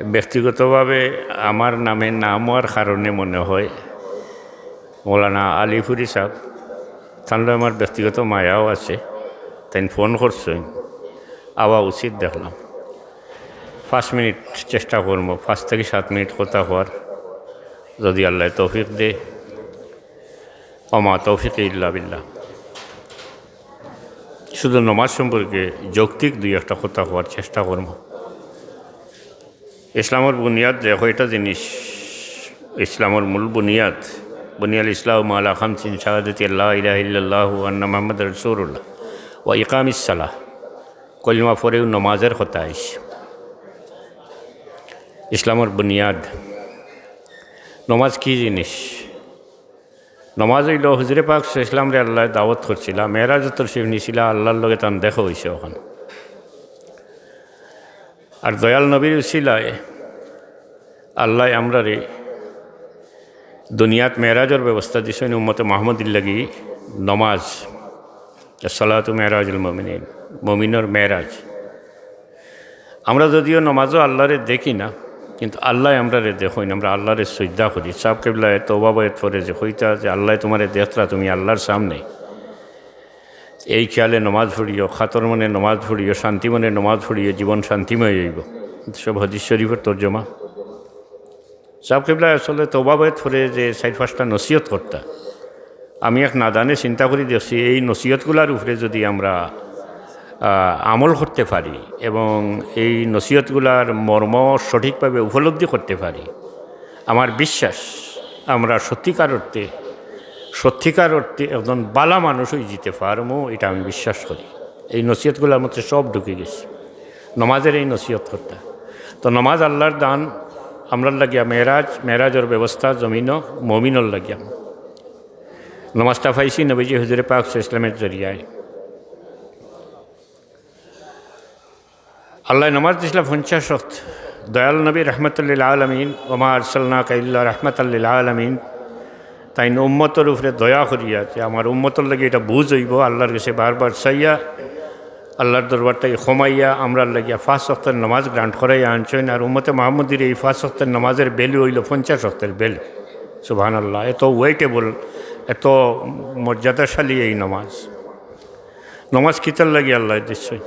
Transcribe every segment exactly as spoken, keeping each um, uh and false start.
ব্যক্তিগতভাবে আমার নামে নাম হওয়ার কারণে মনে হয় মৌলানা আলিপুরি সাহেব, তানলো আমার ব্যক্তিগত মায়াও আছে, তাইন ফোন করছইন, আওয়া উচিত দেখলাম। পাঁচ মিনিট চেষ্টা করমু, পাঁচ থাকি সাত মিনিট কথা কওয়ার, যদি আল্লায় তৌফিক দে। ওমা তৌফিকি ইল্লা বিল্লাহ। শুধু নমাজ সম্পর্কে যৌক্তিক দুই একটা কথা কওয়ার চেষ্টা করমু। ইসলামর বুনিয়াদ যে কয়টা জিনিস, ইসলামর মূল বুনিয়াদ, বুনিয়াল ইসলাম আলা খামসিন, শাহাদাতি আল্লা ইলাহা ইল্লাল্লাহু ওয়া আন্না মুহাম্মাদার রাসূলুল্লাহ ওয়া ইকামিস সালাহ, কলিমা পরেউ নমাজর কথা আইছে। ইসলামর বুনিয়াদ, নমাজ কি জিনিস? নমাজ অইলো হুজুরে পাক সাল্লাল্লাহু আলাইহি ওয়াসাল্লামরে আল্লায় দাওয়াত করছিলা, মেরাজো তশরিফ নিছিলা, আল্লার লগে তান দেখা অইছে অখান। আর দয়াল নবীর উসিলায় আল্লায় আমরারে দুনিয়াত মেরাজর ব্যবস্থা দিছইন উম্মতে মুহাম্মদীর লাগি নমাজ। আসসালাতু মেরাজুল মুমিনিন, মুমিনর মেরাজ। আমরা যদিও নমাজো আল্লারে দেখি না, কিন্তু আল্লায় আমরারে দেখইন, আমরা আল্লারে সইজদা করি। সাব কিবলায় তওবা বয়াত পরে যে কইতা যে আল্লায় তুমারে দেখতরা, তুমি আল্লার সামনে, এই খেয়ালে নমাজ পড়িও, খাতর মনে নমাজ পড়িও, শান্তি মনে নমাজ পড়িও, জীবন শান্তিময় অইবো। সব হাদিস শরীফর তর্জমা। সাব কিবলায় আসলে তওবা বয়াত পরে যে চাইর পাঁচটা নসিহত করতা, আমি এক নাদানে চিন্তা করি দেখছি, এই নসিহতগুলার উপরে যদি আমরা, আহ, আমল করতে পারি এবং এই নসিহতগুলার মর্ম সঠিকভাবে উপলব্ধি করতে পারি, আমার বিশ্বাস আমরা সত্যিকার অর্থে, সত্যিকার অর্থে একজন বালা মানুষ অইযিতে পারমু, এটা আমি বিশ্বাস করি। এই নসিহতগুলার মধ্যে সব ঢুকি গেছে, নমাজর এই নসিহত করতা। তো নমাজ আল্লার দান, আমরার লাগিয়া মেরাজ, মেরাজর ব্যবস্থা জমিনো মুমিনর লাগিয়া। নমাজটা পাইছি নবীজি হুজুরে পাক সাল্লাল্লাহু আলাইহি ওয়াসাল্লামর জরিয়ায়। আল্লায় নমাজ দিছলা পঞ্চাশ ওয়াক্ত। দয়াল নবী রাহমাতাল লিল আলামিন, ওয়া মা আরসালনাকা ইল্লা রাহমাতাল লিল আলামিন, তাইন উম্মতর উপরে দয়া করিয়া যে আমার উম্মতর লাগি এটা বুঝ অইবো, আল্লার গেছে বারবার চাইয়া, আল্লার দরবার থাকি ক্ষমাইয়া আমরার লাগিয়া পাঁচ ওয়াক্তর নমাজ grant করাইয়া আনছইন। আর উম্মতে মুহাম্মদীর এই পাঁচ ওয়াক্তর নমাজর value অইলো পঞ্চাশ ওয়াক্তর value। সুবহানাল্লাহ, এত weightable, এত মর্যাদাশালী এই নমাজ। নমাজ কিতার লাগি আল্লায় দিছইন?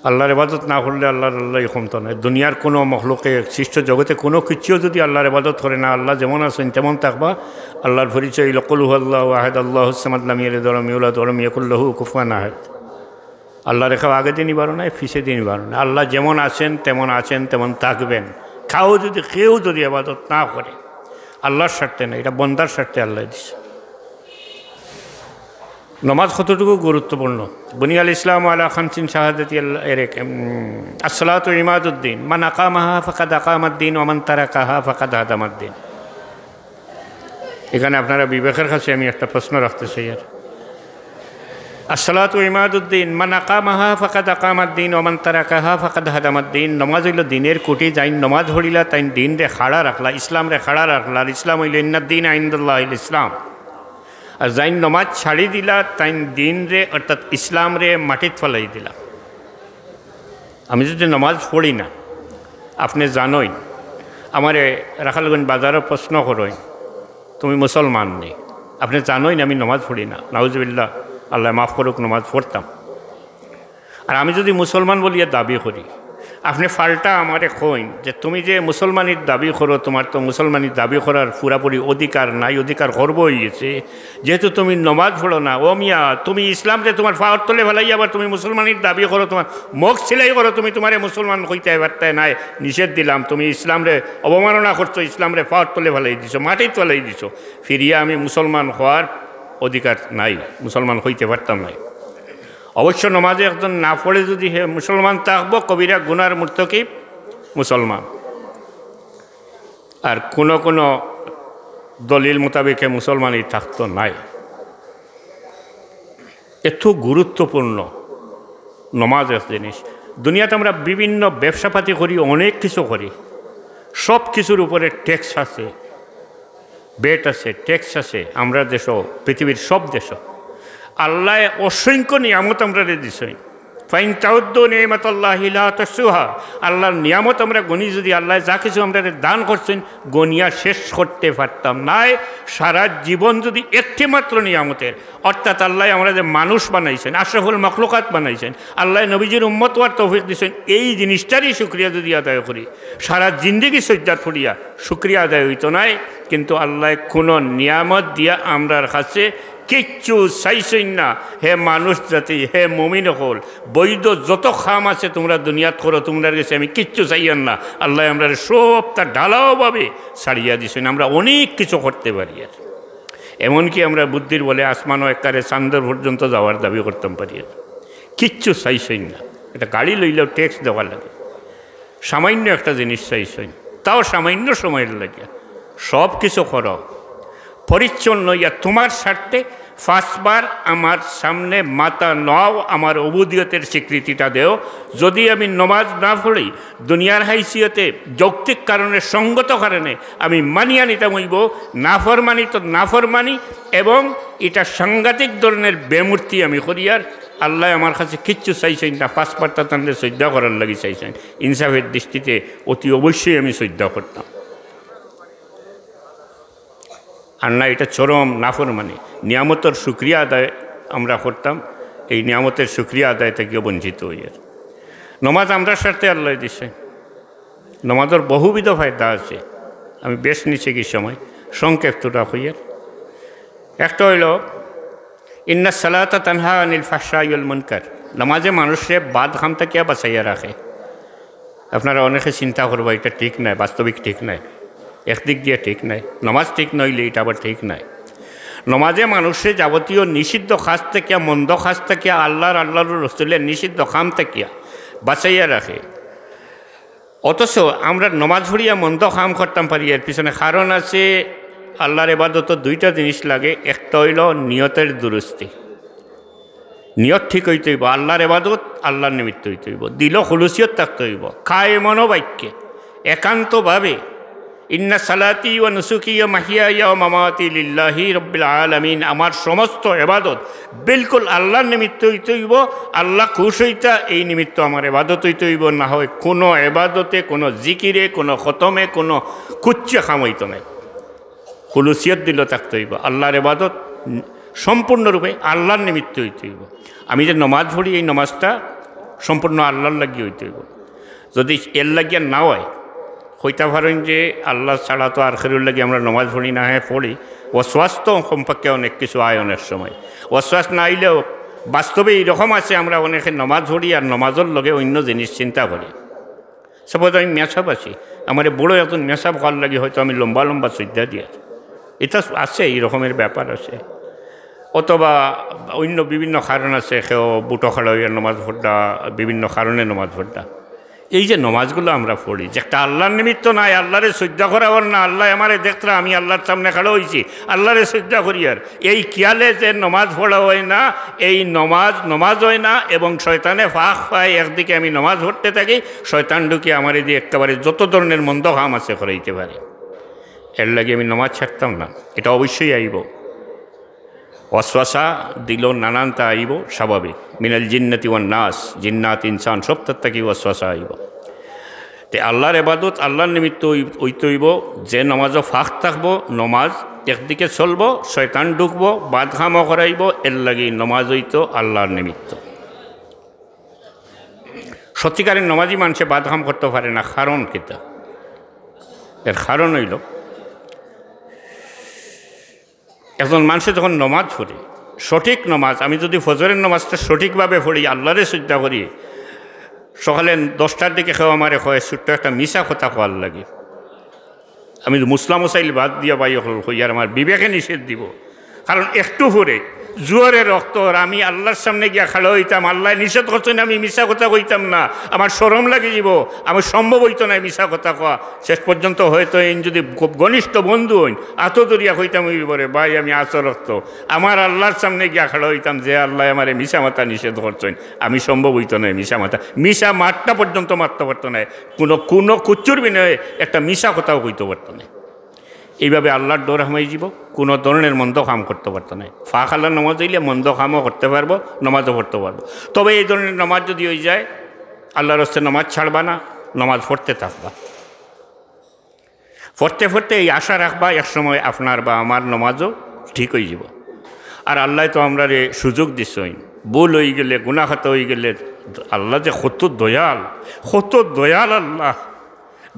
আল্লার ইবাদত না করলে আল্লার, আল্লায় কমতো নায়। দুনিয়ার কোনো মখলুকে, সৃষ্ট জগতে কোনো কিচ্ছুও যদি আল্লার ইবাদত করে না, আল্লা যেমন আছইন তেমন থাকবা। আল্লার পরিচয় অইলো, কুল হুয়াল্লাহু আহাদ, আল্লাহুস সামাদ, লাম ইয়ালিদ ওয়া লাম ইউলাদ ওয়া লাম ইয়াকুল লাহু কুফুয়ান আহাদ। আল্লারে কেউ আগেদি নিবারো নায়, পিছেদি নিবারো নায়। আল্লা যেমন আছেন, তেমন আছেন, তেমন থাকবেন। কেউ যদি, কেউ যদি ইবাদত না করে, আল্লার স্বার্থে না, এটা বন্দার স্বার্থে আল্লায় দিছে। নমাজ কতটুকু গুরুত্বপূর্ণ? বুনিয়াল ইসলাম আলা খামসিন, শাহাদাতি আল্লা, এর এক, উম, আসসালাতু ইমাদুদ্দিন, মান আকামাহা ফাকাদ আকামাদ্দিন, ওয়া মান তারাকাহা ফাকাদ হাদামাদ্দিন। এখানে আপনারা বিবেকের কাছে আমি একটা প্রশ্ন রাখতে চাই। আর আসসালাতু ইমাদুদ্দিন, মান আকামাহা ফাকাদ আকামাদ্দিন, ওয়া মান তারাকাহা ফাকাদ হাদামাদ্দিন। নমাজ অইলো দিনের খুঁটি, যাইন নমাজ পড়িলা, তাইন দিনরে খাড়া রাখলা, ইসলামরে খাড়া রাখলা। আর ইসলাম অইলো, ইন্নাদ্দিনা ইনদাল্লাহিল ইসলাম। আর যাইন নমাজ ছাড়ি দিলা, তাইন দিনরে অর্থাৎ ইসলামরে মাটিত ফালাই দিলা। আমি যদি নমাজ পড়ি না, আপনে জানইন, আমারে রাখালগঞ্জ বাজারো প্রশ্ন করইন, "তুমি মুসলমান নি?" আপনে জানইন আমি নমাজ পড়ি না, নাউজুবিল্লাহ, আল্লায় মাফ করুক, নমাজ পড়তাম। আর আমি যদি মুসলমান বলিয়া দাবি করি, আপনে পাল্টা আমারে কইন যে, "তুমি যে মুসলমানির দাবি করো, তুমার তো মুসলমানির দাবি করার পুরাপুরি অধিকার নাই, অধিকার খর্ব অইগেছে, যেহেতু তুমি নমাজ পড়ো না।" ও মিয়া, তুমি ইসলামরে তুমার পাওর তলে ফালাইয়া আবার তুমি মুসলমানির দাবি করো, তুমার মুখ সিলাই করো, তুমি তুমারে মুসলমান কইতায় পারতায় নায়, নিষেধ দিলাম। তুমি ইসলামরে অবমাননা করছো, ইসলামরে পাওর তলে ফালাই দিছো, মাটিত ফালাই দিছো। ফিরিয়া আমি মুসলমান হওয়ার অধিকার নাই, মুসলমান হইতে পারতাম নায়। অবশ্য নমাজে একজন না পড়ে যদি হে মুসলমান থাকবো, কবিরা গুনার মুর্তকিব মুসলমান। আর কোনো কোনো দলিল মোতাবেকে মুসলমানই থাকতো নায়। এত গুরুত্বপূর্ণ নমাজ এক জিনিস। দুনিয়াত আমরা বিভিন্ন ব্যবসাপাতি করি, অনেক কিছু করি, সব কিছুর উপরে ট্যাক্স আছে, ভ্যাট আছে, ট্যাক্স আছে। আমরার দেশো, পৃথিবীর সব দেশো আল্লায় অসংখ্য নিয়ামত আমরারে দিছইন। ফাইন তাউদ্দু নি'মাতাল্লাহি লা তুহসুহা। আল্লাহর নিয়ামত আমরা গণি যদি, আল্লাহ যা কিছু আমরা দান করছেন, গণিয়া শেষ করতে পারতাম নায়। সারা জীবন যদি একটি মাত্র নিয়ামতের, অর্থাৎ আল্লাহ আমরা যে মানুষ বানাইছেন, আশরাফুল মখলুকাত বানাইছেন, আল্লাহ নবীজির উম্মত হওয়ার তৌফিক দিছেন, এই জিনিসটারই শুকরিয়া যদি আদায় করি, সারা জিন্দেগি সইজ্জাত পড়িয়া শুকরিয়া আদায় হইতো নায়। কিন্তু আল্লাহ কোনো নিয়ামত দিয়া আমরার কাছে কিচ্ছু চাইছইন না। হে মানুষ জাতি, হে মুমিন অকল, বৈধ যত কাম আছে তোমরা দুনিয়াত করো, তোমরার গেছে আমি কিচ্ছু চাইয়ার না। আল্লাহ আমরারে সবটা ঢালাওভাবে ছাড়িয়া দিছইন, আমরা অনেক কিছু করতে পারি। আর এমনকি আমরা বুদ্ধির বলে আসমানও একবারে চান্দর পর্যন্ত যাওয়ার দাবি করতাম পারি। আর কিচ্ছু চাইছইন না, একটা গাড়ি লইলেও ট্যাক্স দেওয়া লাগে, সামান্য একটা জিনিস চাইছইন, তাও সামান্য সময়ের লাগিয়া। সব কিছু করো পরিচ্ছন্ন ইয়া তোমার স্বার্থে। পাঁচবার আমার সামনে মাথা নাও, আমার উবুদিয়তের স্বীকৃতিটা দেও। যদি আমি নমাজ না পড়ি, দুনিয়ার হাইসিয়তে যৌক্তিক কারণে, সঙ্গত কারণে আমি মানিয়া নিতাম হইব নাফরমানি তো নাফরমানি, এবং এটা সাংঘাতিক ধরনের বেমূর্তি আমি করি। আর আল্লাহ আমার কাছে কিচ্ছু চাইছইন না, পাঁচবার তানরে সইজ্জা করার লাগি চাইছইন। ইনসাফের দৃষ্টিতে অতি অবশ্যই আমি সইজ্জা করতাম। আর না, এটা চরম নাফরমানি। নিয়ামতর শুকরিয়া আদায় আমরা করতাম, এই নিয়ামতের শুকরিয়া আদায় থাকিও বঞ্চিত হইয়ার। নমাজ আমরার স্বার্থে আল্লাহ দিছে, নমাজর বহুবিধ ফায়দা আছে। আমি বেশ নিচে কি সময় সংক্ষেপ তোরা হইয়ার। একটা হইল, ইন্না সালাতা তানহা আনিল ফাহশাই ওয়াল মুনকার। নামাজে মানুষরে বাদ খাম থাকিয়া বাঁচাইয়া রাখে। আপনারা অনেকে চিন্তা করবা, এটা ঠিক নাই, বাস্তবিক ঠিক নাই, একদিক দিয়ে ঠিক নাই। নমাজ ঠিক নইলে এটা আবার ঠিক নাই। নমাজে মানুষরে যাবতীয় নিষিদ্ধ কাজ থাকিয়া, মন্দ কাজ থাকিয়া, আল্লাহর, আল্লাহর রসুলের নিষিদ্ধ কাম থাকিয়া বাঁচাইয়া রাখে। অথচ আমরা নমাজ পড়িয়া মন্দ কাম করতাম পারি, এর পিছনে কারণ আছে। আল্লাহর ইবাদত দুইটা জিনিস লাগে, একটা হইল নিয়তের দুরুস্তি, নিয়ত ঠিক হইতে হইব, আল্লাহর ইবাদত আল্লাহর নিমিত্ত হইতে হইব, দিল খুলুসিয়ত থাকতে হইব, কায়ে মনোবাক্যে একান্তভাবে। ইন্না সালাতি ওয়া নুসুকি ওয়া মাহিয়ায়া ওয়া মামাতি লিল্লাহি রাব্বিল আলামিন। আমার সমস্ত ইবাদত বিলকুল আল্লাহর নিমিত্ত হইতে হইব। আল্লাহ খুশ হইতা, এই নিমিত্ত আমার ইবাদত হইতে হইব। না হয় কোনো ইবাদতে, কোনো জিকিরে, কোনো খতমে, কোনো কুচ্চে কাম হইতো নাই। খুলুসিয়ত দিল থাকতে হইব। আল্লাহর ইবাদত সম্পূর্ণরূপে আল্লাহর নিমিত্ত হইতে হইব। আমি যে নমাজ পড়ি, এই নমাজটা সম্পূর্ণ আল্লাহর লাগি হইতে হইব। যদি এর লাগিয়া না হয়, কইতা পারেন যে আল্লাহ ছাড়া তো আর কেউর লাগি আমরা নমাজ পড়ি না, হ্যাঁ পড়ি। ওয়াসওয়াস তো সম্পর্কে অনেক কিছু আয় অনেক সময়। ওয়াসওয়াস না আইলেও বাস্তবে এইরকম আছে, আমরা অনেকে নমাজ পড়ি আর নমাজর লগে অন্য জিনিস চিন্তা করি। সাপোজ আমি মেসাব আছি, আমার বড় একজন মেসাব হওয়ার লাগি হয়তো আমি লম্বা লম্বা সইজদা দিয়া, এটা আছে, এই রকমের ব্যাপার আছে। অথবা অন্য বিভিন্ন কারণ আছে, কেউ বুটো খাড়া হইয়া নমাজ পড়া, বিভিন্ন কারণে নমাজ পড়া। এই যে নমাজগুলো আমরা পড়ি, যে একটা আল্লাহর নিমিত্ত নাই, আল্লাহরে সইজদা করা অর না, আল্লাহ আমারে দেখতরা, আমি আল্লাহর সামনে খাড়া হইছি, আল্লাহরে সইজদা করি। আর এই খিয়ালে যে নমাজ পড়া হয় না, এই নমাজ নমাজ হয় না, এবং শয়তানে ফাঁক পায়। একদিকে আমি নমাজ পড়তে থাকি, শয়তান ঢুকে আমারে দিয়ে একেবারে যত ধরনের মন্দ কাম আছে করাইতে পারে। এর লাগি আমি নমাজ ছাড়তাম না, এটা অবশ্যই আইব। ওয়াসওয়াসা দিল নানানটা আইব, স্বাভাবিক। মিনাল জিন্নাতি ওয়ান নাস, জিন্নাত ইনসান সব তার থাকি ওয়াসওয়াসা আইব। তে আল্লাহর ইবাদত আল্লাহর নিমিত্ত হই-, হইতে হইব। যে নমাজও ফাঁক থাকবো, নমাজ একদিকে চলবো, শয়তান ঢুকবো, বাদ কামও করাইব। এর লাগি নমাজ হইতো আল্লাহর নিমিত্ত। সত্যিকারের নমাজি মানুষে বাদ কাম করতে পারে না, কারণ কিতা? এর কারণ হইল, একজন মানুষে যখন নমাজ পড়ে, সঠিক নমাজ, আমি যদি ফজরের নমাজটা সঠিকভাবে পড়ি, আল্লাহরে সইজদা করি, সকালে দশটার দিকে কেউ আমারে কয়, "ছোট্ট একটা মিছা কথা কওয়ার লাগি।" আমি মুসলাম ওসাইল বাদ দিয়া ভাই অকল কই, আর আমার বিবেকে নিষেধ দিব। কারণ একটু পরে জোহরের অক্ত, আর আমি আল্লাহর সামনে গিয়া খাড়া হইতাম, আল্লাহ নিষেধ করছেন, আমি মিছা কথা কইতাম না, আমার শরম লাগি যাব, আমার সম্ভব হইতো না মিছা কথা কওয়া। শেষ পর্যন্ত হয়তো এই যদি খুব ঘনিষ্ঠ বন্ধু হইন, আতো ধরিয়া কইতাম, "ওই বরে ভাই, আমি আসল অক্ত, আমার আল্লাহর সামনে গিয়া খাড়া হইতাম, যে আল্লাহ আমারে মিছা মাতা নিষেধ করছেন, আমি সম্ভব হইতো না মিছা মাতা, মিছা মাতটা পর্যন্ত মারতে পারতো না।" কোনো, কোনো কুচ্চুর বিনয়ে একটা মিছা কথাও কইতে পারতো না। এইভাবে আল্লাহর ডর হামাই যাব, কোনো ধরনের মন্দ কাম করতে পারতো না। পাঁচ ওয়াক্ত নমাজ অইলে মন্দ কামও করতে পারবো, নমাজও পড়তে পারবো। তবে এই ধরনের নমাজ যদি অই যায়, আল্লাহর রাস্তায় নমাজ ছাড়বা না, নমাজ পড়তে থাকবা। পড়তে পড়তে এই আশা রাখবা, এক সময় আপনার বা আমার নমাজও ঠিক অই যাব। আর আল্লায় তো আমরারে সুযোগ দিছইন, ভুল অই গেলে, গুনাহ খাতা অই গেলে, আল্লাহ যে কত দয়াল, কত দয়াল আল্লাহ।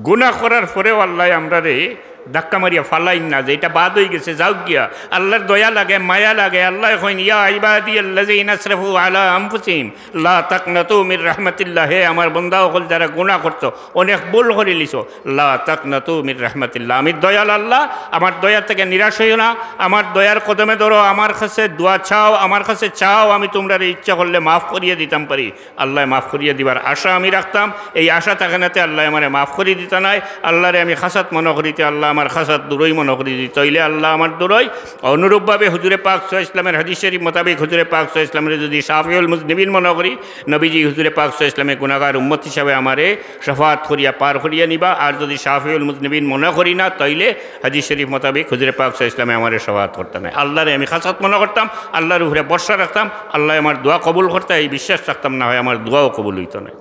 গুনাহ করার পরেও আল্লায় আমরারে ধাক্কা মারিয়া ফালাইন না যে এটা বাদ অই গেছে, যাউক গিয়া। আল্লাহর দয়া লাগে, মায়া লাগে। আল্লায় কইন, "ইয়া ইবাদিয়াল্লাযীনা আসরাফু আলা আনফুসিহিম লা তাকনাতু মির রাহমাতিল্লাহ।" হে আমার বন্দা অকল, যারা গুনাহ করছো, অনেক ভুল করিলিছো, লা তাকনাতু মির রাহমাতিল্লাহ, আমি দয়াল আল্লাহ, আমার দয়া থেকে নিরাশ হইও না, আমার দয়ার কদমে ধরো, আমার কাছে দোয়া চাও, আমার কাছে চাও, আমি তুমরারে ইচ্ছা করলে মাফ করিয়া দিতাম পারি। আল্লায় মাফ করিয়া দিবার আশা আমি রাখতাম, এই আশা থাকে নাতে আল্লায় আমারে মাফ করি দিতা নায়। আল্লাহরে আমি খাসাত মনো করিতে আল্লাহ আমার খাসাত দুরই মনো করি দিতা অইলে আল্লাহ আমার দুরই। অনুরূপভাবে হুজুরে পাক সাল্লাল্লাহু আলাইহি ওয়াসাল্লামের হাদিস শরীফ মোতাবেক হুজুরে পাক সাল্লাল্লাহু আলাইহি ওয়াসাল্লামরে যদি শাফিউল মুজনিবিন মনো করি, নবীজি হুজুরে পাক সাল্লাল্লাহু আলাইহি ওয়াসাল্লামে গুনাহগার উম্মত হিসাবে আমারে শাফাআত করিয়া পার করিয়া নিবা। আর যদি শাফিউল মুজনিবিন মনো করি না, তাইলে হাদিস শরীফ মোতাবেক হুজুরে পাক সাল্লাল্লাহু আলাইহি ওয়াসাল্লামে আমারে শাফাআত করতা নায়। আল্লাহরে আমি খাসাত মনো করতাম, আল্লাহর উপরে ভরসা রাখতাম, আল্লায় আমার দোয়া কবুল করতা, এই বিশ্বাস রাখতাম, না হয় আমার দোয়াও কবুল অইতো নায়।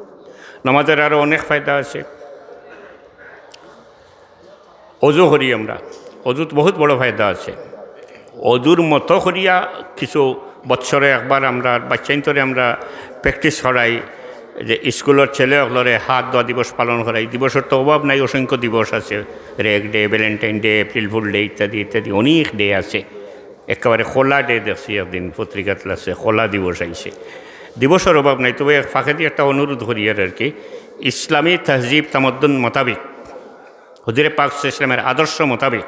নামাজের আরও অনেক ফায়দা আছে। অজু করি আমরা, অজুত বহুত বড় ফায়দা আছে। অজুর মতো করিয়া কিছু বৎসরে একবার আমরা বাচ্চাইন্তরে আমরা প্র্যাকটিস করাই যে স্কুলর ছেলে অকলরে হাত ধোয়া দিবস পালন করাই। দিবসর তো অভাব নাই, অসংখ্য দিবস আছে, rag day, Valentine day, April fool day ইত্যাদি ইত্যাদি অনেক ডে আছে। একেবারে খোলা ডে দেখছি একদিন পত্রিকাত আছে, খোলা দিবস আইছে। দিবসর অভাব নাই, তবে এক ফাঁকেদি একটা অনুরোধ করি আর, আর কি, ইসলামী তহজিব তামাদ্দুন মোতাবেক, হুজুরে পাক সাল্লাল্লাহু আলাইহি ওয়াসাল্লামের আদর্শ মোতাবেক,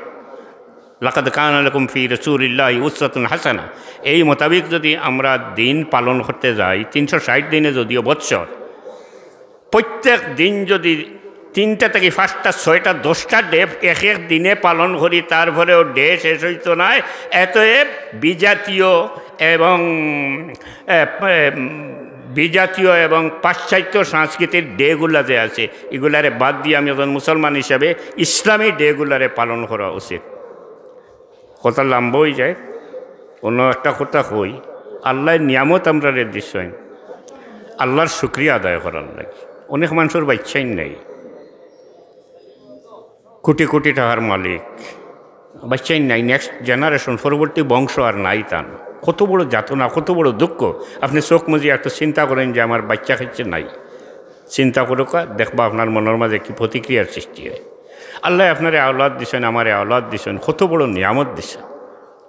লাকাদ কানা লাকুম ফি রাসূলিল্লাহি উসওয়াতুন হাসানা, এই মোতাবেক যদি আমরা দিন পালন করতে যাই, তিনশো ষাট দিনে যদিও বৎসর, প্রত্যেক দিন যদি তিনটা থেকে পাঁচটা, ছয়টা, দশটা ডে এক এক দিনে পালন করি, তারপরেও ডে শেষ অইতো নায়। এতএব বিজাতীয় এবং, এ, এ, বিজাতীয় এবং পাশ্চাত্য সংস্কৃতির ডেগুলা যে আছে, এগুলারে বাদ দিয়া আমি একজন মুসলমান হিসাবে ইসলামী ডেগুলারে পালন করা উচিত। কথা লম্বা অই যায়, অন্য একটা কথা কই, আল্লায় নিয়ামত আমরারে দিছইন, আল্লাহর শুকরিয়া আদায় করার লাগি। অনেক মানুষর বাচ্চাইন নাই, কোটি কোটি টাকার মালিক, বাচ্চাইন নাই, নেক্সট জেনারেশন, পরবর্তী বংশ আর নাই তান। কত বড় যাতনা, কত বড় দুঃখ। আপনি চোখ মুজিয়া একটু চিন্তা করেন যে আমার বাচ্চা কাচ্চা নাই, চিন্তা করউক্কা, দেখবা আপনার মনর মাঝে কি প্রতিক্রিয়ার সৃষ্টি হয়। আল্লায় আপনারে আওলাদ দিছইন, আমারে আওলাদ দিছইন, কত বড় নিয়ামত দিছইন।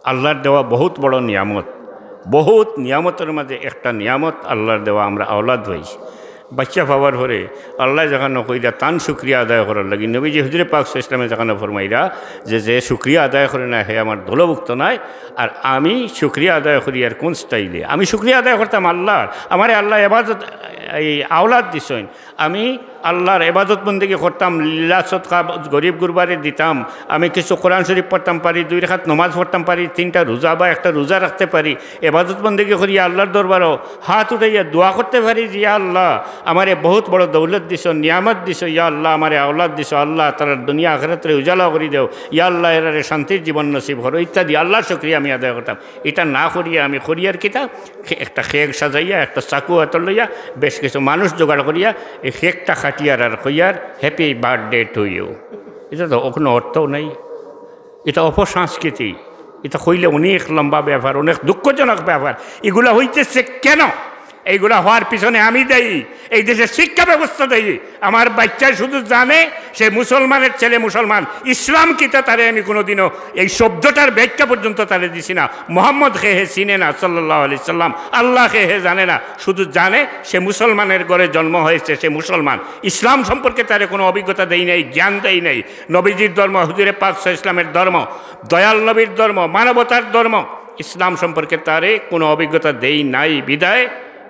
আল্লাহর দেওয়া বহুত বড় নিয়ামত, বহুত নিয়ামতর মাঝে একটা নিয়ামত আল্লাহর দেওয়া আমরা আওলাদ অইছি। বাচ্চা পাওয়ার পরে আল্লায় যেখানো কইরা তান শুকরিয়া আদায় করার লাগি, নবীজি হুজুরে পাক সাল্লাল্লাহু আলাইহি ওয়াসাল্লামে যেখানো ফরমাইরা যে, "যে শুকরিয়া আদায় করে না, হে আমার দলভুক্ত নায়।" আর আমি শুকরিয়া আদায় করি আর কোন স্টাইলে? আমি শুকরিয়া আদায় করতাম আল্লাহর, আমারে আল্লায় এবাদত, এই আওলাদ দিছইন, আমি আল্লাহর এবাদত বন্দেগী করতাম, লীলা সদকা গরিব গুরবারে দিতাম, আমি কিছু কোরআন শরীফ পড়তাম পারি, দুই রাকাত নমাজ পড়তাম পারি, তিনটা রোজা বা একটা রোজা রাখতে পারি, এবাদত বন্দেগী করি আল্লাহর দরবারও হাত উঠাইয়া দোয়া করতে পারি যে, "ইয়া আল্লাহ, আমারে বহুত বড় দৌলত দিছো, নিয়ামত দিছো, ইয়া আল্লাহ, আমারে আওলাদ দিছো, আল্লাহ, তারার দুনিয়া আখিরাতরে উজালা করি দেও, ইয়া আল্লাহ, এরারে শান্তির জীবন নসিব করো" ইত্যাদি আল্লাহর শুকরিয়া আমি আদায় করতাম। এটা না করিয়া আমি করি আর কিতা? খে-, একটা কেক সাজাইয়া, একটা চাকু হাতো লইয়া, বেশ কিছু মানুষ জোগাড় করিয়া এই কেকটা কাটিয়ার আর কইয়ার, "Happy birthday to you।" এটা তো কোনো অর্থও নাই, এটা অপসংস্কৃতি। এটা কইলে অনেক লম্বা ব্যাপার, অনেক দুঃখজনক ব্যাপার। এগুলা হইতেছে কেন? এইগুলা হওয়ার পিছনে আমি দায়ী, এই দেশের শিক্ষা ব্যবস্থা দায়ী। আমার বাচ্চায় শুধু জানে সে মুসলমানের ছেলে, মুসলমান। ইসলাম কিতা তারে আমি কোনোদিনও এই শব্দটার ব্যাখ্যা পর্যন্ত তারে দিছি না। মোহাম্মদ কে হে চিনে না, সাল্লাল্লাহু আলাইহি সাল্লাম, আল্লাহ কে হে জানে না, শুধু জানে সে মুসলমানের ঘরে জন্ম হয়েছে, সে মুসলমান। ইসলাম সম্পর্কে তারে কোনো অভিজ্ঞতা দেই নাই, জ্ঞান দেই নাই। নবীজির ধর্ম, হুজুরে পাক সাল্লাল্লাহু আলাইহি সাল্লামের ধর্ম, দয়াল নবীর ধর্ম, মানবতার ধর্ম, ইসলাম সম্পর্কে তারে কোনো অভিজ্ঞতা দেই নাই বিধায়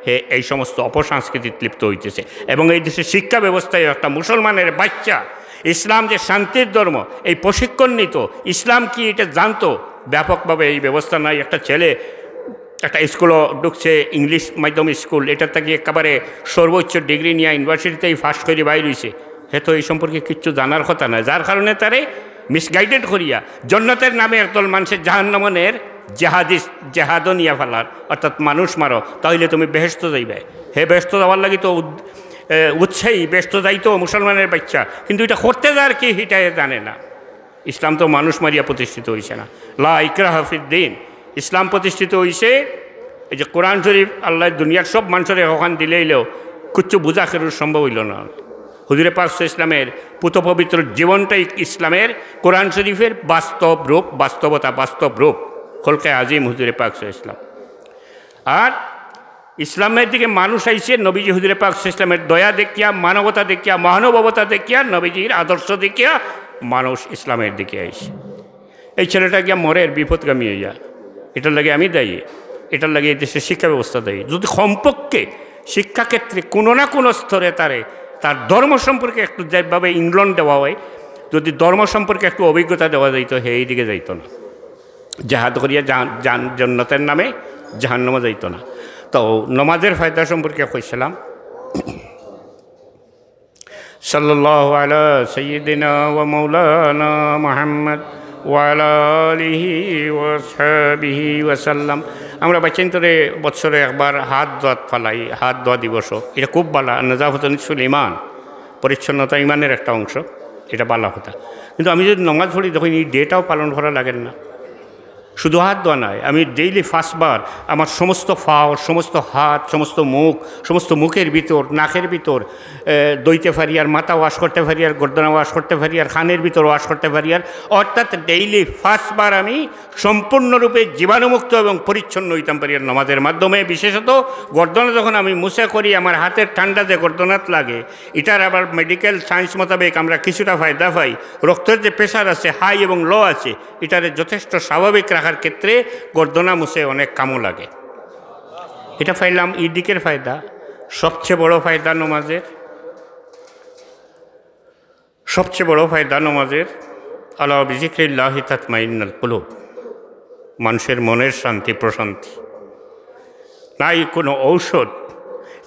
হে এই সমস্ত অপসংস্কৃতিত লিপ্ত হইতেছে। এবং এই দেশের শিক্ষা ব্যবস্থায় একটা মুসলমানের বাচ্চা ইসলাম যে শান্তির ধর্ম, এই প্রশিক্ষণ নিত, ইসলাম কি এটা জানতো, ব্যাপকভাবে এই ব্যবস্থা নাই। একটা ছেলে একটা স্কুলও ঢুকছে, ইংলিশ মাধ্যম স্কুল, এটা থেকে একেবারে সর্বোচ্চ ডিগ্রি নিয়ে ইউনিভার্সিটিতেই পাস করে বাইর হইছে, হে তো এই সম্পর্কে কিচ্ছু জানার কথা নয়, যার কারণে তারে মিসগাইডেড করিয়া জন্নতের নামে একদল মানষে জাহান্নামো নের, জেহাদিস, জেহাদো নিয়া ফালার, অর্থাৎ মানুষ মারো, তাইলে তুমি বেহেশতো যাইবায়। হে বেহেশতো যাওয়ার লাগি তো উদ-, এ, উৎসাহী, বেহেশতো যাইতো মুসলমানের বাচ্চা, কিন্তু ইটা করতে যার কি, ইটা হে জানে না। ইসলাম তো মানুষ মারিয়া প্রতিষ্ঠিত অইছে না। লা ইকরাহা ফিদ্দিন। ইসলাম প্রতিষ্ঠিত অইছে এই যে কোরআন শরীফ, আল্লায় দুনিয়ার সব মানষরে অখান দিলাইলেও কিচ্ছু বুঝা কেউর সম্ভব অইলো না। হুজুরে পাক সাল্লাল্লাহু আলাইহি ওয়াসাল্লামের পুত পবিত্র জীবনটাই ইসলামের, কোরআন শরীফের বাস্তব রূপ, বাস্তবতা, বাস্তব রূপ। খলকে আজিম হুজুরে পাক সাল্লাল্লাহু আলাইহি ওয়াসাল্লাম। আর ইসলামের দিকে মানুষ আইছে নবীজি হুজুরে পাক সাল্লাল্লাহু আলাইহি ওয়াসাল্লামের দয়া দেখিয়া, মানবতা দেখিয়া, মহানুভবতা দেখিয়া, নবীজির আদর্শ দেখিয়া মানুষ ইসলামের দিকে আইছে। এই ছেলেটা গিয়া মরের বিপথগামী অইয়া, ইটার লাগি আমি দায়ী, ইটার লাগি এই দেশের শিক্ষা ব্যবস্থা দায়ী। যদি কমপক্ষে শিক্ষাক্ষেত্রে কোনো না কোনো স্তরে তারে তার ধর্ম সম্পর্কে একটু, যেভাবে ইংল্যান্ড দেওয়া হয়, যদি ধর্ম সম্পর্কে একটু অভিজ্ঞতা দেওয়া যাইতো, হে এই দিকে যাইতো না। জেহাদ করিয়া জান-, জান-, জন্নতের নামে জাহান্নামো যাইতো না। তো নমাজের ফায়দা সম্পর্কে কইছিলাম। সাল্লাল্লাহু আলা সাইয়্যিদিনা ওয়া মাওলানা মুহাম্মদ ওয়া আলা আলিহি ওয়া আসহাবিহি ওয়া সাল্লাম। আমরা বাচ্চাইন্তরে বছরে একবার হাত ধোয়াত ফালাই, হাত ধোয়া দিবস। ইটা খুব ভালা, নাজাফাতুন নিসফুল ঈমান, পরিচ্ছন্নতা ঈমানের একটা অংশ, ইটা ভালা কথা। কিন্তু আমি যদি নমাজ পড়ি, তখন এই ডেটাও পালন করা লাগে না। শুধু হাত ধোয়া নায়, আমি ডেইলি পাঁচবার আমার সমস্ত পাও, সমস্ত হাত, সমস্ত মুখ, সমস্ত মুখের ভিতর, নাকের ভিতর, এ, ধইতে পারি, আর মাথা ওয়াশ করতে পারি, আর গর্দনা ওয়াশ করতে পারি, আর কানের ভিতর ওয়াশ করতে পারি, আর অর্থাৎ ডেইলি পাঁচবার আমি সম্পূর্ণরূপে জীবাণুমুক্ত এবং পরিচ্ছন্ন অইতাম পারি। আর নমাজের মাধ্যমে বিশেষত গর্দনা যখন আমি মুছে করি, আমার হাতের ঠান্ডা যে গর্দনাত লাগে, ইটার আবার মেডিকেল সায়েন্স মোতাবেক আমরা কিছুটা ফায়দা পাই। রক্তের যে প্রেশার আছে, হাই এবং লো আছে, ইটারে যথেষ্ট স্বাভাবিক রাখার ক্ষেত্রে গর্দনা মুছে অনেক কামো লাগে। ইটা পাইলাম ই দিকের ফায়দা। সবচেয়ে বড় ফায়দা নমাজের, সবচেয়ে বড় ফায়দা নমাজের, আলা বিজিক্রিল্লাহি তাতমাইন্নাল কুলুব, মানুষের মনের শান্তি, প্রশান্তি। নাই কোনো ঔষধ,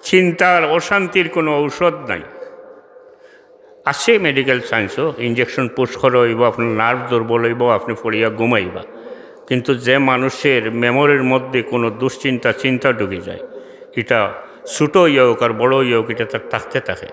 চিন্তার অশান্তির কোনো ঔষধ নাই। আছে মেডিকেল সায়েন্সও, ইঞ্জেকশন পুশ করা অইবো, আপনার নার্ভ দুর্বল অইবো, আপনি পড়িয়া ঘুমাইবা। কিন্তু যে মানুষের মেমোরির মধ্যে কোনো দুশ্চিন্তা, চিন্তা ঢুকি যায়, ইটা ছোট অইয়া হোক আর বড় অইয়া হোক, ইটা তার থাকতে থাকে।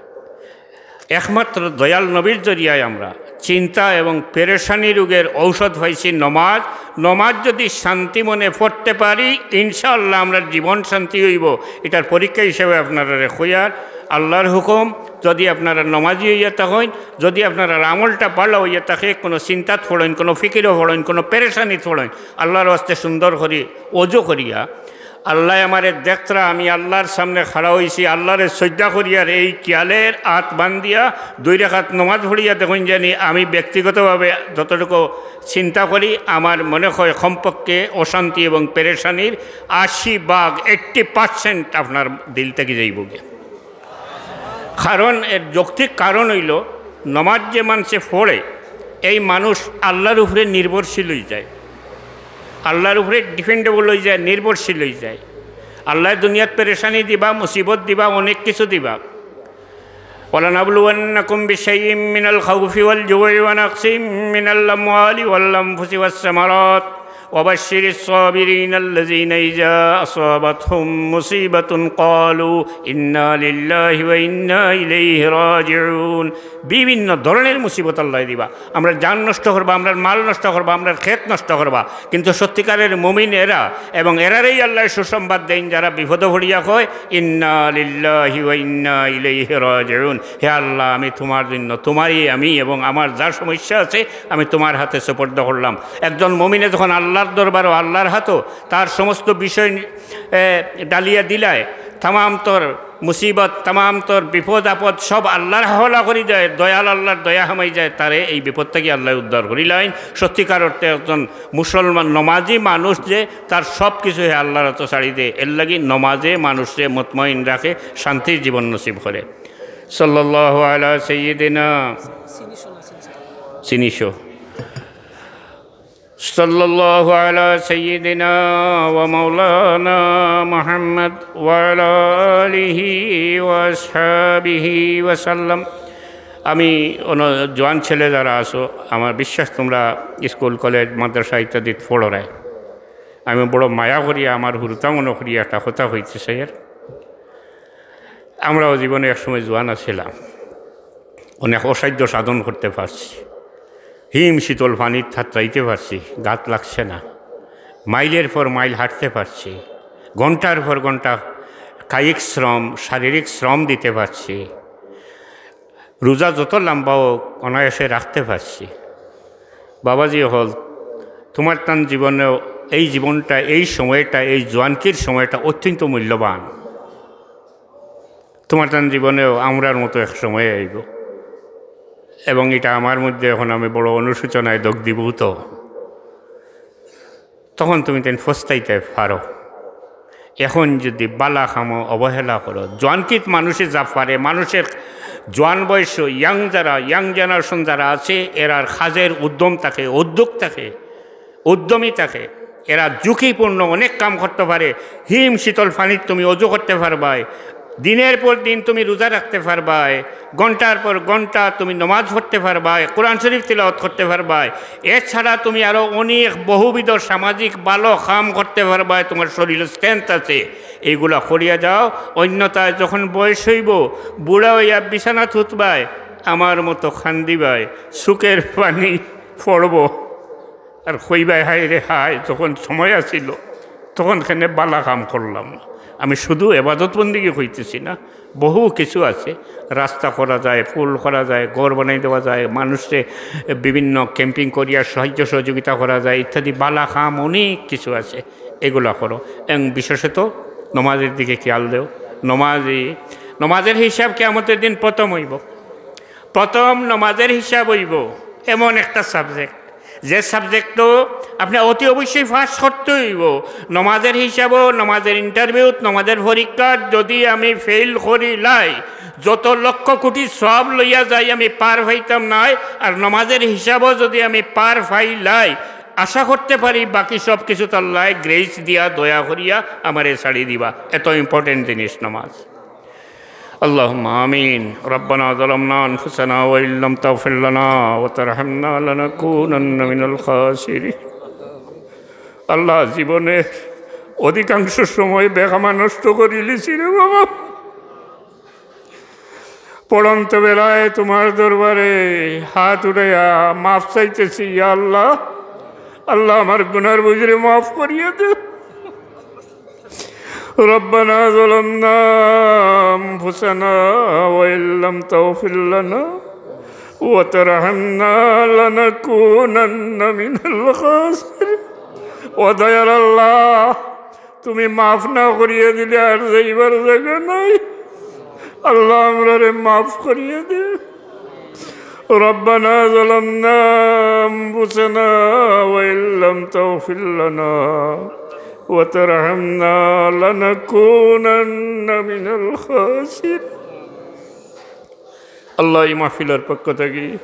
একমাত্র দয়াল নবীর জরিয়ায় আমরা চিন্তা এবং পেরেশানি রোগের ঔষধ পাইছি নমাজ। নমাজ যদি শান্তি মনে পড়তে পারি, ইনশাআল্লাহ আমরার জীবন শান্তি অইবো। ইটার পরীক্ষা হিসাবে আপনারারে কইয়ার, আল্লাহর হুকুম, যদি আপনারা নমাজি অইয়া থাকইন, যদি আপনারার আমলটা ভালা অইয়া থাকে, কোনো চিন্তাত পড়ইন, কোনো ফিকিরো পড়ইন, কোনো পেরেশানিত পড়ইন, আল্লাহর ওয়াস্তে সুন্দর করি অজু করিয়া, আল্লায় আমারে দেখরা, আমি আল্লাহর সামনে খাড়া অইছি, আল্লাহরে সইজদা করিয়ার এই খিয়ালের আত বান্ধিয়া দুই রাকাত নমাজ পড়িয়া দেখইন জানি আমি ব্যক্তিগতভাবে যতটুকু চিন্তা করি, আমার মনে হয় কমপক্ষে অশান্তি এবং পেরেশানির আশি ভাগ, এইট্টি পার্সেন্ট আপনার দিল থাকি যাইবোগি। কারণ এর যৌক্তিক কারণ অইলো, নমাজ যে মানষে পড়ে, এই মানুষ আল্লাহর উপরে নির্ভরশীল অইযায়, আল্লাহর উপরে ডিপেন্ডেবল অইযায়, নির্ভরশীল অইযায়। আল্লায় দুনিয়াত পেরেশানি দিবা, মুসিবত দিবা, অনেক কিছু দিবা। ولنبلونكم بشيء من الخوف والجوع ونقص من الأموال والأنفس والثمرات وبشر الصابرين الذين إذا أصابتهم مصيبة قالوا إنا لله وإنا إليه راجعون। বিভিন্ন ধরনের মুসিবত আল্লায় দিবা। আমরার জান নষ্ট করবা, আমরার মাল নষ্ট করবা, আমরার খেত নষ্ট করবা, কিন্তু সত্যিকারের মুমিন এরা, এবং এরারেই আল্লায় সুসংবাদ দেইন যারা বিপদো পড়িয়া কয়, "ইন্না লিল্লাহি ওয়া ইন্না ইলাইহি রাজিউন।" হে আল্লাহ, আমি তোমার জন্য, তোমারই আমি এবং আমার যা সমস্যা আছে, আমি তোমার হাতে সুপর্দ করলাম। একজন মুমিনে যখন আল্লাহর দরবারো, আল্লাহর হাতো তার সমস্ত বিষয়, এ, ডালিয়া দিলায়, তামাম তোর মুসিবত, তামাম তোর বিপদ আপদ সব আল্লাহর হাওলা করি দেয়, দয়াল আল্লাহর দয়া হামাই যায়, তারে এই বিপদ থাকি আল্লায় উদ্ধার করিলাইন। সত্যিকার অর্থে একজন মুসলমান নমাজি মানুষ যে তার সব কিছু হে আল্লাহর হাতো ছাড়ি দেয়, এর লাগি নমাজে মানুষরে মুতমাইন রাখে, শান্তির জীবন নসিব করে। সাল্লাল্লাহু আলা সাইয়্যিদিনা, চিনিশো। صلى الله على سيدنا ومولانا محمد وعلى آله وأصحابه وسلم. আমি অন্য জোয়ান ছেলে যারা আছো, আমার বিশ্বাস তোমরা স্কুল, কলেজ, মাদ্রাসা ইত্যাদিত পড়রায়। আমি বড় মায়া করিয়া আমার হুরুতা মনো করিয়া একটা কথা কইতে চাই। আর আমরাও জীবনে এক সময় জোয়ান আছিলাম, অনেক অসাধ্য সাধন করতে পারছি, হিম শীতল পানিত থাতরাইতে পারছি, গাত লাগছে না, মাইলের পর মাইল হাঁটতে পারছি, ঘন্টার পর ঘন্টা কায়িক শ্রম, শারীরিক শ্রম দিতে পারছি, রোজা যত লম্বা হোক অনায়াসে রাখতে পারছি। বাবাজি অকল, তোমার তান জীবনেও এই জীবনটা, এই সময়টা, এই জোয়ানকির সময়টা অত্যন্ত মূল্যবান। তোমার তান জীবনেও আমরার মতো এক সময় আইব, এবং এটা আমার মধ্যে এখন আমি বড় অনুশোচনায় দগ্ধীভূত। তখন তুমি তাইন ফস্তাইতে পারো। এখন যদি বালা কামো অবহেলা করো, জোয়ানকিত মানুষে যা পারে, মানুষের জোয়ান বয়স, ইয়াং যারা, ইয়াং জেনারেশন যারা আছে, এরার কাজের উদ্যম থাকে, উদ্যোগ থাকে, উদ্যমী থাকে, এরা ঝুঁকিপূর্ণ অনেক কাম করতে পারে। হিম শীতল পানিত তুমি অজু করতে পারবায়, দিনের পর দিন তুমি রোজা রাখতে পারবায়, ঘন্টার পর ঘন্টা তুমি নমাজ পড়তে পারবায়, কোরআন শরীফ তিলাওয়াত করতে পারবায়। এছাড়া তুমি আরও অনেক বহুবিধ সামাজিক ভালো কাম করতে পারবায়, তোমার শরীরে স্ট্রেংথ আছে, এইগুলা করিয়া যাও। অন্যথায় যখন বয়স হইব, বুড়া হইয়া বিছানাত হুতবায়, আমার মতো কান্দিবায়, চউখর পানি পড়ব। আর কইবায়, "হায় রে হায়, যখন সময় আছিল, তখন কেনে বালা কাম করলাম না।" আমি শুধু এবাদত বন্দিগি কইতেছি না, বহু কিছু আছে। রাস্তা করা যায়, পুল করা যায়, ঘর বানাই দেওয়া যায়, মানুষরে বিভিন্ন ক্যাম্পিং করিয়া সাহায্য সহযোগিতা করা যায় ইত্যাদি বালা কাম অনেক কিছু আছে, এগুলা করো। এবং বিশেষত নমাজের দিকে খেয়াল দেও। নমাজই, নমাজের হিসাব কিয়ামতের দিন প্রথম হইব। প্রথম নমাজের হিসাব হইব এমন একটা সাবজেক্ট, যে সাবজেক্টও আপনি অতি অবশ্যই পাস করতে হইব। নমাজের হিসাবও, নমাজের ইন্টারভিউত, নমাজের পরীক্ষাত যদি আমি ফেইল করিলাই, যত লক্ষ কোটি সওয়াব লইয়া যাই, আমি পার পাইতাম নায়। আর নমাজের হিসাবও যদি আমি পার পাইলাই, আশা করতে পারি বাকি সব কিছুত আল্লায় গ্রেস দিয়া, দয়া করিয়া আমারে ছাড়ি দিবা। এত ইম্পর্টেন্ট জিনিস নমাজ। اللهم آمين. ربنا ظلمنا أنفسنا وإن لم تغفر لنا وترحمنا لنكونن من الخاسرين. আল্লাহ, জীবনের অধিকাংশ সময় বেকামা নষ্ট করিলিছি রে বাবা। পড়ন্ত বেলায় তোমার দরবারে হাত উঠাইয়া মাফ চাইতেছি, ইয়া আল্লাহ। আল্লাহ, আমার গুনার বুঝরে মাফ করিয়া দেও। ربنا ظلمنا أنفسنا وإن لم تغفر لنا وترحمنا لنكونن من الخاسرين. ও দয়াল আল্লাহ, তুমি মাফ না করিয়া দিলে আর যাইবার জাগা নাই। আল্লাহ, আমরারে মাফ করিয়া দে। ربنا ظلمنا أنفسنا وإن لم تغفر لنا وترحمنا لنكونن من الخاسرين. আল্লাহ, এই মাহফিলর পক্ষ থাকি,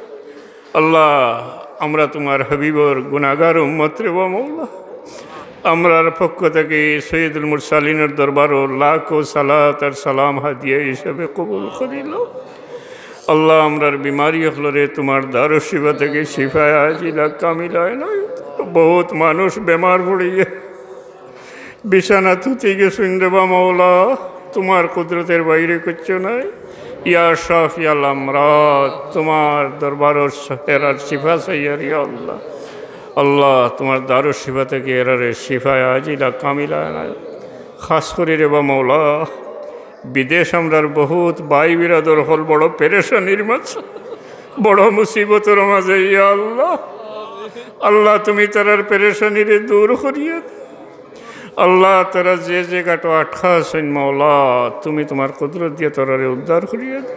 আল্লাহ, আমরা তোমার হাবিবর গুনাগার উম্মত রে বা মৌলা, আমরার পক্ষ থাকি সৈয়দুল মুরসালিনর দরবারো লাখো সালাত আর সালাম হাদিয়া হিসাবে কবুল করিল। আল্লাহ, আমরার বিমারি অকলরে তোমার দারুশ শিফা থাকি শিফায়ে আজিলা কামিলা এনায়েত। বহুত মানুষ বেমার পড়িয়া বিছানাত হুতি গেছইন রে বা মৌলা, তোমার কুদরতের বাইরে কিচ্ছু নাই। ইয়া শাফিয়াল আমরাদ, তোমার দরবারো এরার শিফা চাইয়ার, ইয়া আল্লাহ। আল্লাহ, তোমার দারুশ শিফা থাকি এরারে শিফায়ে আজিলা কামিলা এনায়েত। খাস করি রে বা মৌলা, বিদেশ আমরার বহুত ভাই বিরাদর অকল বড় পেরেশানির মাঝে, বড় মুসিবতর মাঝে, ইয়া আল্লাহ। আল্লাহ, তুমি তারার পেরেশানিরে দূর করিয়া দেও। আল্লাহ, তারা যে জাগাত আটকা আছইন, মৌলা, তুমি তোমার কুদরত দিয়া তারারে উদ্ধার করিয়া দেও।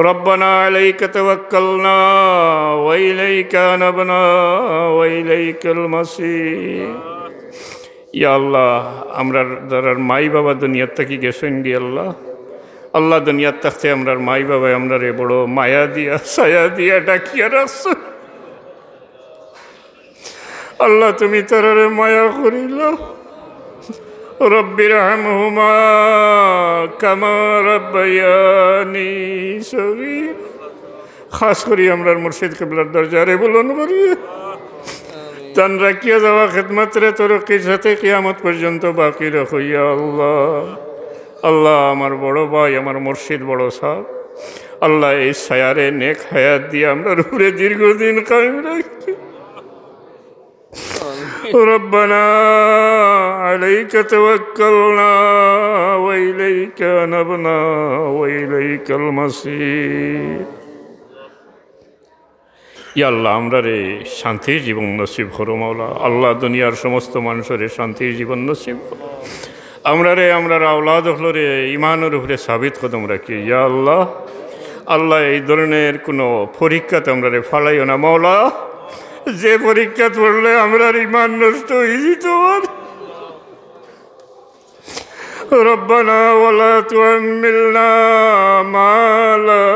ربنا عليك توكلنا وإليك أنبنا وإليك المصير. ইয়া আল্লাহ, আমরার যারার মাই বাবা দুনিয়াত থাকি গেছইন গি আল্লাহ, আল্লাহ, দুনিয়াত থাকতে আমরার মাই বাবায় আমরারে বড় মায়া দিয়া, ছায়া দিয়া ডাকিয়া রাখছইন। আল্লাহ, তুমি তারারে মায়া করিলাও। رب ارحمهما كما ربياني صغيرا. খাস করি আমরার মুর্শিদ কিবলার দরজারে বুলন্দ করি। তান রাখিয়া যাওয়া খেদমতরে তরক্কির সাথে কিয়ামত পর্যন্ত বাকি রাখো, ইয়া আল্লাহ। আল্লাহ, আমার বড় ভাই, আমার মুর্শিদ বড় সাহেব, আল্লাহ, এই ছায়ারে নেক হায়াত দিয়া আমরার উপরে দীর্ঘদিন কায়েম রাখো। ربنا عليك توكلنا وإليك أنبنا وإليك المصير. ইয়া আল্লাহ, আমরারে শান্তির জীবন নসিব করো মাওলা। আল্লাহ, দুনিয়ার সমস্ত মানুষরে শান্তির জীবন নসিব করো। আমরারে, আমরার আওলাদ অকলরে ইমানর উপরে সাবিত কদম রাখি। ইয়া আল্লাহ, আল্লাহ, এই ধরনের কোনো পরীক্ষাত আমরারে ফালাইও না মাওলা। যে পরীক্ষাত পড়লে আমরার ইমান নষ্ট অইযিতো পারে। ربنا ولا تحملنا ما لا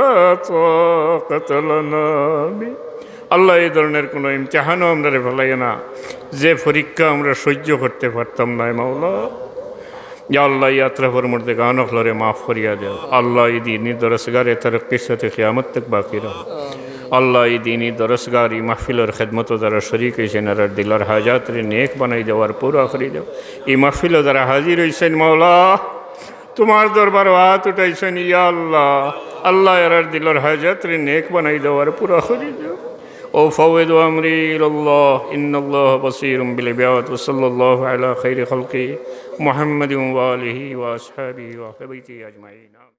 طاقة لنا به. আল্লাহ, এই ধরনের কোনো ইমতিহানও আমরারে ফালাইও না, যে পরীক্ষা আমরা সহ্য করতে পারতাম না, মাওলা। ইয়া আল্লাহ, এই আতরাফর মুর্দেগান অকলরে মাফ করিয়া দেও। আল্লাহ, এই দিনি দরসগারে তরক্কির সাথে কিয়ামত তক বাকি রাখো। আল্লাহ, এই দিনি দরসগার, এই মাহফিলর খেদমতো যারা শরিক অইছইন, এরার দিলর হাজাতরে নেক বানাই দেও আর পুরা করি দেও। এই মাহফিলো যারা হাজির অইছইন, মাওলা, তুমার দরবারো আত উঠাইছইন, ইয়া আল্লাহ, আল্লাহ, এরার দিলর হাজাতরে নেক বানাই দেও আর পুরা করি দেও। أفوض أمري إلى الله إن الله بصير بالعباد وصلى الله على خير خلقه محمد وآله وأصحابه وأهل بيته أجمعين.